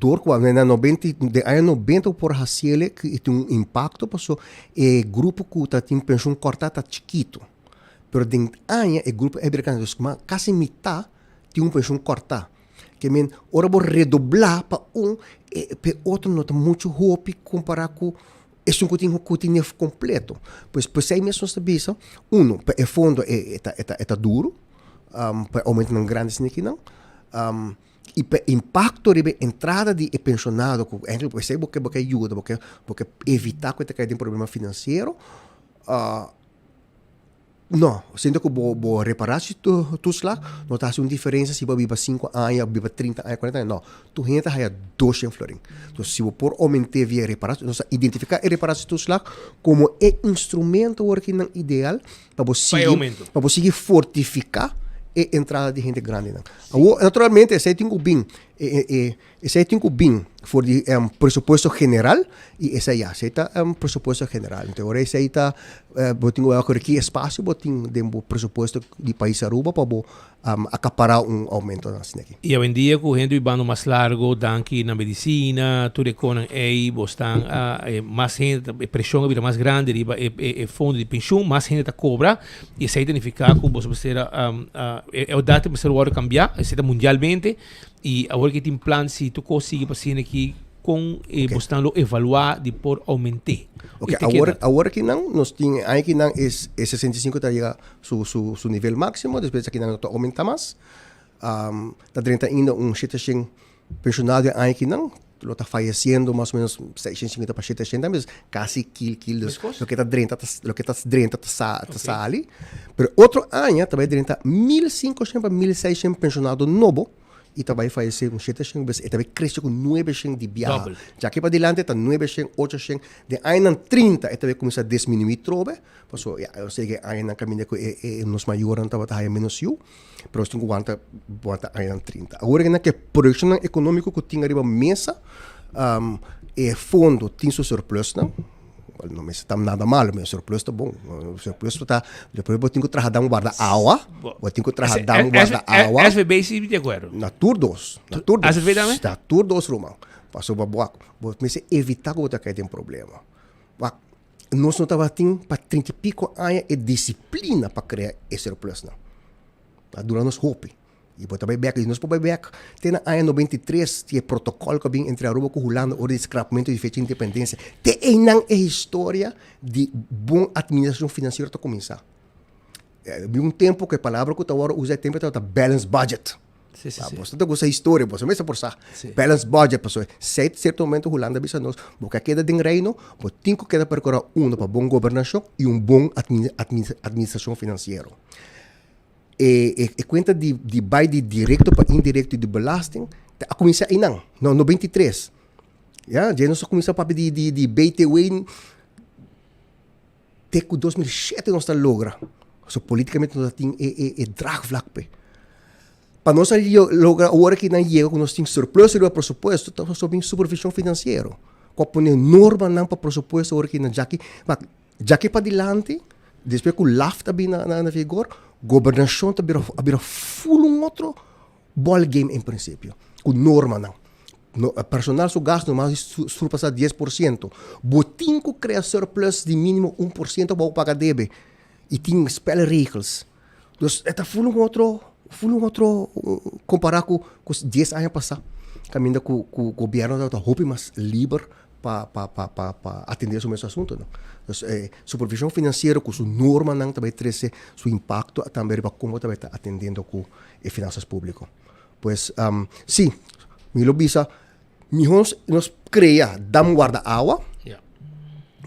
Door cu na 90, den aña 90 por haciele cu e tin un impacto paso e grupo cu ta tin pensioen corta ta chikito. Pero den aña e grupo e bira grandi, dus casi mitad tin un pensioen corta. Ke men ora bo redobla pa un, e p'e otro no ta mucho hopi compara cu esun cu tin cu tin completo. Pues p'esey mes nos ta bisa, uno, pa e fondo e ta e ta e ta duro, pa e aumentonan grandi asina kinan, y pa e impacto riba e entrada di e pensionado cu eigenlijk p'esey bo ke bo ke yuda, bo ke bo ke evita cu e ta cay den problema financiero. No, sinto ku bo bo repará si toeslag no ta hasi un diferensia si bo a biba sinku aña, biba 30 aña, 40 aña, no. Tur hende ta haya 200 florin. Entonces si bo por oument'é via e reparatie, nos a identifiká e reparatietoeslag komo e instrumento awor aki nan ideal pa bo sigui pa bo sigui fortifiká e entrada di hende grandinan. Awor, naturalmente esei tin ku bin e e Esei tin ku bin for di presupuesto general i esei ya, esei ta presupuesto general. Enton ora esei ta bo tin ku wak ki espasio bo tin den bo presupuesto di pais Aruba pa bo akapará un oumento asina aki. I awendia ku hende bibando mas largo danki na medisina, tur e konan ei, bo stan a mas hende ta e preshon a bira mas grandi riba e e fondo di penshun, mas hende ta kobra i esei ta nifiká ku boso mester a e oudat mester wòrdu kambiá, esei ta mundialmente. I awor ki tin plan si tur kos sigui pa asina ki kon e bosnan lo evaluá di por oument'é? Oke, awor awor akinan nos tin e aña akinan es e 65 ta yega su su su nivel máksimo, despues akinan no ta oumentá mas. Ta drenta ainda un 700 penshonado e aña akinan, lo ta fayesiendo mas o menos 650 pa 700, pues kasi kil kil, dus loke ta drenta ta loke ta drenta ta sa ta sali. Pero otro aña ta bai drenta 1500 pa 1600 penshonado nobo i ta bai fayesé un 700 bes e ta bai krese ku 900 di biaha. Djaki padilanti ta 900, 800, den añanan 30 e ta bai kuminsá disminuí trobe, pasobra ya nos yega e añanan kaminda ku e e nos mayornan tabata haya ménos yu, pero nos tin ku wanta wanta añanan 30. Awor e ke proyektonan ekonómiko ku tin ariba mesa, e fondo tin su surplusnan. No mester ta nada malo, pero surplus ta bon. Surplus ta, despues bo tin ku traha dam guarda awa, bo tin ku traha dam guarda awa. SVB si di akuerdo? Na tur dos, na tur dos. SVB tambe? Na tur dos ruman. Pasobra bo bo mester evita ku bo ta kai den problema. Wak, nos no tabatin pa 30 i piko aña e disiplina pa krea e surplusnan. A dura nos hopi. I bo ta bai bek, i nos por bai bek te na aña 93, di e protokòl ku a bin entre Aruba ku Hulanda ora di skrapmentu di fecha di independensia. Te einan e historia di bon atministrashon finansiero ta kuminsá. Bin un tempu ku e palabra ku ta wòrdu usa e tempu tabata balance budget. Sí, sí, sí. Boso ta gusta historia, boso mester por sa. Sí. Balance budget, pasobra seit sierto momento Hulanda a bisa nos, bo ke a keda den reino, bo tin ku keda perkurá uno pa bon gobernashon i un bon atministrashon finansiero. E e e cuenta di di bay di directo pa indirecto di belasting ta a cuminsa eynan no 93 ya dje nos a cuminsa papia di di di BTW te cu 2007 nos ta logra so politicamente nos a tin e e e draagvlak pe pa nos a logra awor aki nan yega cu nos tin surplus riba presupuesto ta pasobra bin supervision financiero cu a pone normanan pa presupuesto awor aki nan djaki Djaki padilanti, despues ku LAFT a bin na vigor, gobernashon ta bira a bira ful un otro ball game en prinsipio, ku normanan. No, personal su gasto no mas di surpasá 10%. Bo tin ku krea surplus di mínimo 1% pa bo paga debe. I tin spelregels. Dus e ta ful un otro, ful un otro kompará ku ku dies aña pasá, kaminda ku ku gobièrnu tabata hopi mas liber pa pa pa pa pa atendé su mes asuntunan. Dus e supervishon finansiero ku su normanan ta bai trese su impakto tambe riba kon bo ta bai ta atendiendo ku e finansas públiko. Pues si, mi lo bisa mihó nos krea dam warda awa,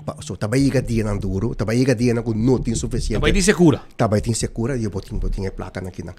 pasobra ta bai yega dianan duru, ta bai yega dianan ku no tin sufisiente. Ta bai tin sekura. Ta bai tin sekura i bo tin bo tin e plakanan kinan.